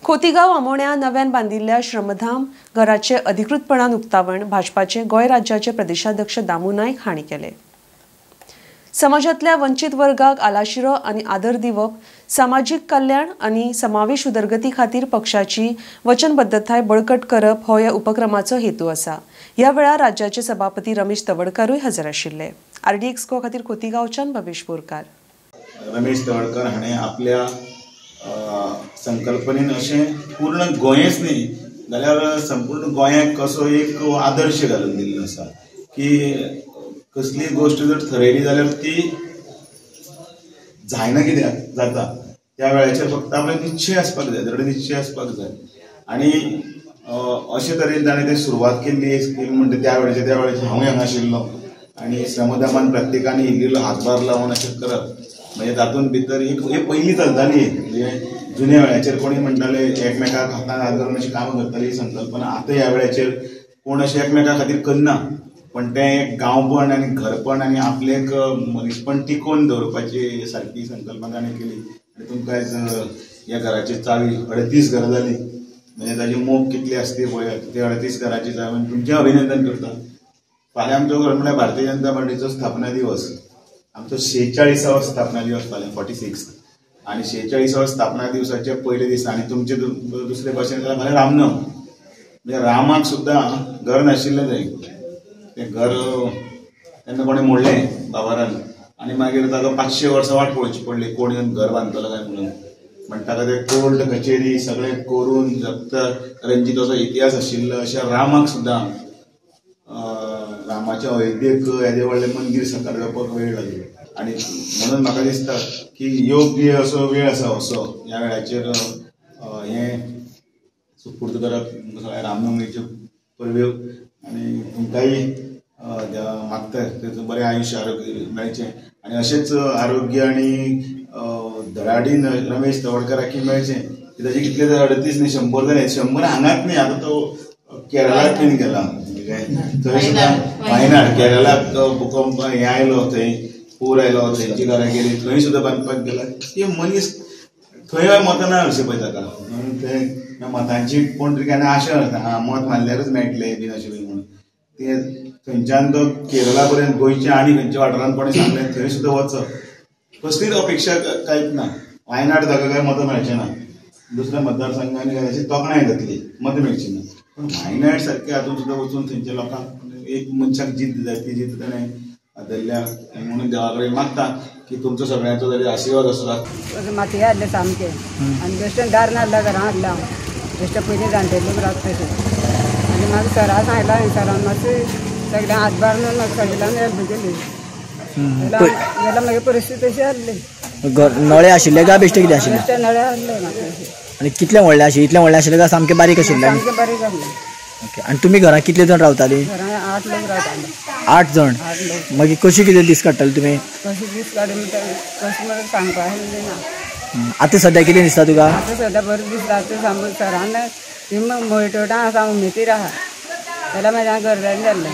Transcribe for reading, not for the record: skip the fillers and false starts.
खोतीगांव आमोण्या नव्यान बांदिल्ल्या श्रमधाम घराचे अधिकृतपणान उक्तावण भाजपाचे गोंय राज्याचे प्रदेशाध्यक्ष दामू नायक हांणी केले। समाजातल्या वंचित वर्गाक आलाशिरो आनी आदर दिवप, सामाजीक कल्याण आनी समावेश उदरगती खातीर पक्षाची वचनबद्धताय बळकट करप हो ह्या उपक्रमाचो हेतू आसा। ह्या वेळार राज्याचे सभापती रमेश तवडकारूय हजर आशिल्ले। आरडीएक्स गो खातीर खोतीगांवच्यान भवेश बोरकार। रमेश तवडकर हाणें आपल्या संकल्पनेन अशें पूर्ण गोंयच न्ही जाल्यार संपूर्ण गोंयाक कसो एक आदर्श घालून दिल्लो आसा की कसली गोष्ट जर थरयली जाल्यार ती जायना कित्याक जाता। त्या वेळाचेर फक्त आपले निश्चय आसपाक जाय, दृढ निश्चय आसपाक जाय आनी अशे तरेन ताणें ते सुरवात केल्ली स्कीम म्हणटा त्या वेळाचेर हांवूय हांगा आशिल्लो आनी श्रमदामान प्रत्येकान इल्लो हातभार लावन अशें करप म्हणजे तातूंत भितर एक हे पयलीं चलताली, म्हणजे जुन्या वेळाचेर कोणी म्हणटाले एकमेकाक हातान हात घालून अशी कामां करताली ही संकल्पना आतां ह्या वेळाचेर कोण अशें एकमेका खातीर करना, पण तें एक गांवपण आनी घरपण आनी आपलें एक मनीसपण टिकोवन दवरपाची सारकी संकल्पना ताणें केली। आनी तुमकां आयज ह्या घराची चावी 38 घरां जाली म्हणजे ताजी मोग कितली आसती पळयात, ते 38 घराची चावी तुमचें अभिनंदन करता। फाल्यां आमचो घर म्हणल्यार भारतीय जनता पार्टीचो स्थापना दिवस, आमचो 46वो स्थापना दिवस फाल्यां 46 आनी 46वो स्थापना दिवसाच्या पयले दिसा आनी तुमचे दुसरे भाशेन जाल्यार फाल्यां रामनम, म्हणजे रामाक सुद्दां घर नाशिल्लें थंय, तें घर तेन्ना कोणें मोडलें बाबारान आनी मागीर ताका 500 वर्सां वाट पळोवची पडली कोण येवन घर बांदतलो काय म्हणून। म्हणटा ते कोर्ट कचेरी सगळें करून जगता रंजीत असो इतिहास आशिल्लो अशा रामाक सुद्दां रामाच्या अयोध्येक येदें व्हडलें मंदीर साकार जावपाक वेळ लागलो आनी म्हणून म्हाका दिसता की योग्य असो वेळ आसा असो ह्या वेळाचेर हें सुपूर्द करप सगळ्या रामनवमीच्यो परब्यो आनी तुमकांय मागता तेचो बरें आयुश्य आरोग्य मेळचें आनी अशेंच आरोग्य आनी धडाडीन रमेश तवडकराक मेळचें की ताजे कितले तर 38 न्ही 100 जाले, 100 हांगाच न्ही, आतां तो केरळाक बीन गेला, थंय सुद्दां वायनाड केरळाक भुकंप हें आयलो, थंय पूर आयलो, थंयची घरां गेली, थंय सुद्दां बांदपाक गेला। ती मनीस थंय मतां ना अशें पळय ताका, म्हणून ते मतांची कोण तरी केन्ना आशा आसता आं मत मारल्यारूच मेळटलें बीन अशें बीन म्हणून ते थंयच्यान तो केरळा पर्यंत गोंयच्या आनी खंयच्या वाठारान कोणें सांगलें थंय सुद्दां वचप, कसलीच अपेक्षा कांयच ना। वायनाड ताका काय मतां मेळचें ना, दुसऱ्या मतदारसंघांनी अशी तोखणाय जातली, मतां मेळची ना, पूण वायनाड सारके हातून सुद्दां वचून थंयच्या लोकांक एक मनशाक जीत जाय ती जीत ताणें धरल्या म्हणून देवा कडेन मागता की तुमचो सगळ्यांचो तरी आशिर्वाद आसता। माती हाडले सामकें आनी बेश्टें दार नासलें घरां हाडलें हांव, बेश्टें पयलीं जाणटेले रावता तशें आनी मागीर सरा सांगलां, सरान मातशें सगळ्यां हातभार म्हाका सगळ्यान हेल्प केली जाल्यार मागीर परिस्थिती तशी आहली। नळे आशिल्ले काय बेश्टे कितें आशिल्ले? बेश्टे नळे आहले म्हाका। आनी कितले व्हडले आशिल्ले? इतले व्हडले आशिल्ले काय सामके बारीक आशिल्ले? सामके बारीक आहले। ओके, आनी तुमी घरांत कितले जण रावताली? घरांत 8 लोक रावताले। 8 जण? मागीर कशी कितें दीस काडटाले तुमी? कशें दीस काडून कशें म्हणून सांगपाक ना। आतां सद्या कितें दिसता तुका? आतां सद्या बरें दिसता, आतां सामकें सरान ती मोयटोटा आसा उमेदीर आहा जाल्यार म्हाज्या गरजान जाल्लें।